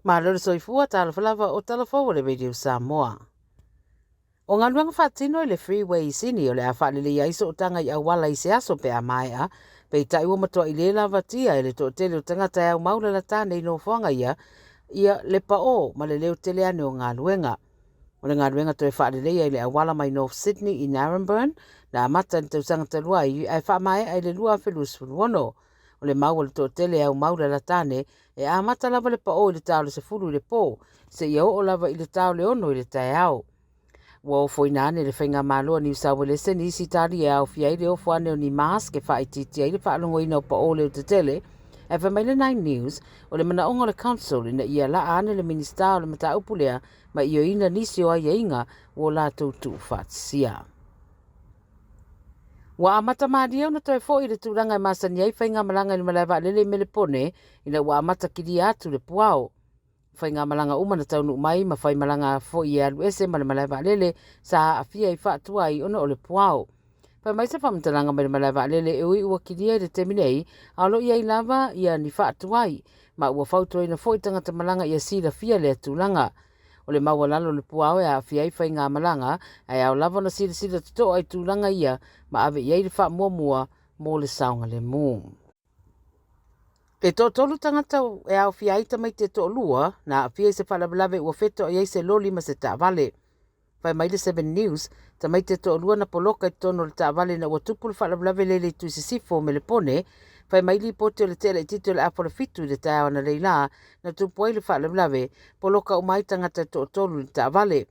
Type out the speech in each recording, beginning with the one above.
Malo le soifua, talofa lava o tala fou a le Radio Samoa. O galuega faatino i le Freeway i Sini o le a faaleleia ai sootaga i auala i se aso pe a maea, peitai ua matuai le lavatia e le toatele o tagata e aumau lalata nei nofoaga ia, ia le paō ma le leo tele ane o galuega. O le galuega toe faaleleia i le auala mai North Sydney i Naremburn, na amata i le tausaga talu ai ae faamaea i le 2026. O le mau a le toatele e aumau lalata ane, e amata lava le paō i le ta o le 10 i le pō, seia oo lava i le ta o le 6 i le taeao. Ua ofoina ane le Faigamalo a Niu Sauelese nisi tali e aofia ai le ofo ane o ni mask e faaitiitia ai le faalogoina o paō leo tetele, ae fai mai le Nine News, o le manaoga o le Council ina ia laa ane le Minisita o le mataupu lea ma ioeina nisi o aiaiga ua latou tuufaatasia. Ua amata malie ona toe foi i le tulaga e masani ai faigamalaga i le malae vaalele i Melepone ina ua amata kilia atu le puao. Faigamalaga uma na taunuu mai ma faimalaga foi e alu ese ma le malae vaalele sa aafia i faatuai ona o le puao. Fai mai se faamatalaga mai le malae vaalele e ui ua kilia i le taimi nei, a o lo o i ai lava ia ni faatuai, ma ua fautuaina foi tagata malaga ia silafia lea tulaga. O le maualalo o le puao e aafia ai faigamalaga, ae ao lava ona silasila totoa i tulaga ia ma ave i ai le faamuamua mo le saogalemu. E toatolu tagata e aofia ai tamaiti e toalua na aafia i se faalavelave ua fetoai ai se loli ma se taavale. Fai mai le 7 News, tamaiti e toalua na poloka i totonu o le taavale ina ua tupu le faalavelave lele i Tuisisifo o Melepone. Fai mai lipoti o le tea laitiiti o le afa o le 7 i le taeao analeila na tupu ai le faalavelave, poloka uma ai tagata e toatolu i le taavale.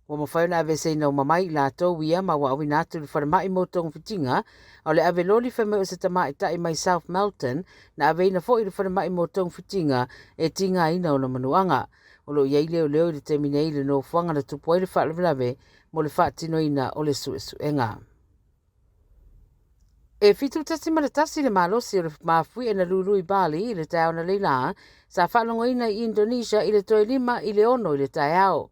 Ua mafai ona aveeseina uma mai i latou ia ma ua auina atu i le falemai mo togafitiga, a o le ave loli fai mai o se tamaitai mai South Melton na aveina foi i le falemai mo togafitiga e tigaina ona manuaga. O lo o i ai leoleo i le taimi nei i le nofoaga na tupu ai le faalavelave mo le faatinoina o le suesuega. E 7.1 le malosi o le mafuie na lulu i Bali i le taeao analeila, sa faalogoina i Indonesia i le toe 5 i le 6 i le taeao.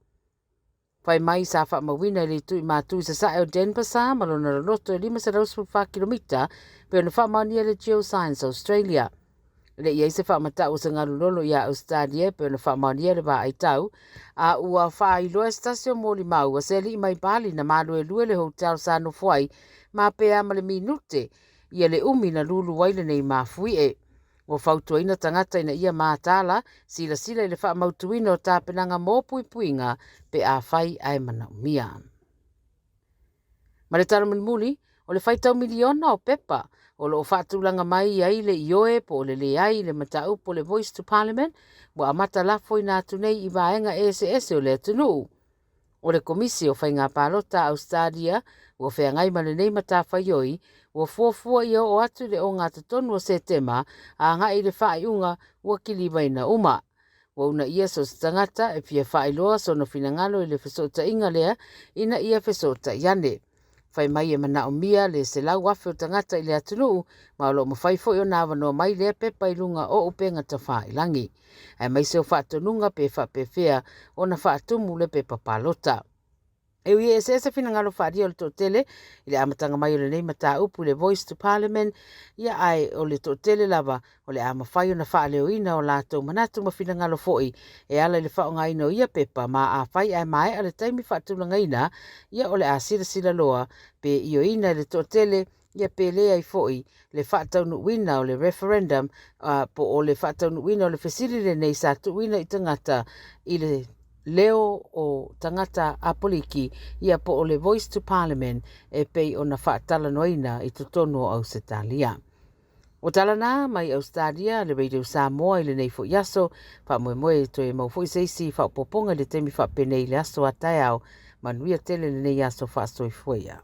Fai mai sa faamauina i le itu i matu i sasae o Denpasar ma lona loloto e 514 kilomita pei ona faamaonia le Geoscience Australia. E le i ai se faamatau o se galulolo ia Australia pei ona faamaonia le vaai tau, a ua faailoa e se tasi o molimau a se alii mai Bali na maluelue le hotel sa nofo ai ma pea ma le minute ia le umi na lulu ai lenei mafuie. Ua fautuaina tagata ina ia mataala, silasila i le faamautuina o tapenaga mo puipuiga pe afai ae manaomia. Ma le tala mulimuli, o le faitau miliona o pepa o lo o faatulaga mai ai le ioe po o le leai i le mataupu o le Voice to Parliament ua amata lafoina atu nei i vaega eseese o le atunuu. O le Komisi o Faiga Palota a Ausetalia ua feagai ma lenei matafaioi ua fuafua ia oo atu i le 6 o Setema agai i le faaiuga ua kilivaina uma. Ua uunaia so o se tagata e fia faailoa sona finagalo i le fesootaiga lea ina ia fesootai ane. Fai mai e manaomia le 100,000 o tagata i le atunuu ma o lo o mafai foi ona avanoa mai lea pepa i luga o upega tafailagi. Aemaise o faatonuga pe faapefea ona faatumu le pepa palota. E ui e eseese finagalo faaalia o le toatele i le amataga mai o lenei mataupu i le Voice to Parliament, ia ae o le toatele lava o le a mafai ona faaleoina o latou manatu ma finagalo foi e ala i le faaaogaina o ia pepa ma afai ae maea le taimi faatulagaina, ia o le a silasila loa pe ioeina e le toatele ia pe leai foi le faataunuuina o le referendum po o le faataunuuina o le fesili lenei sa tuuina i tagata i le leo o tagata apoliki ia po o le Voice to Parliament e pei ona faatalanoaina i totonu o Ausetalia. O tala na mai Ausetalia le Radio Samoa i lenei foi aso, faamoemoe e toe mau foi se isi faaopoopoga i le taimi faapenei i le aso a taeao. Manuia tele lenei aso faasoifua ia.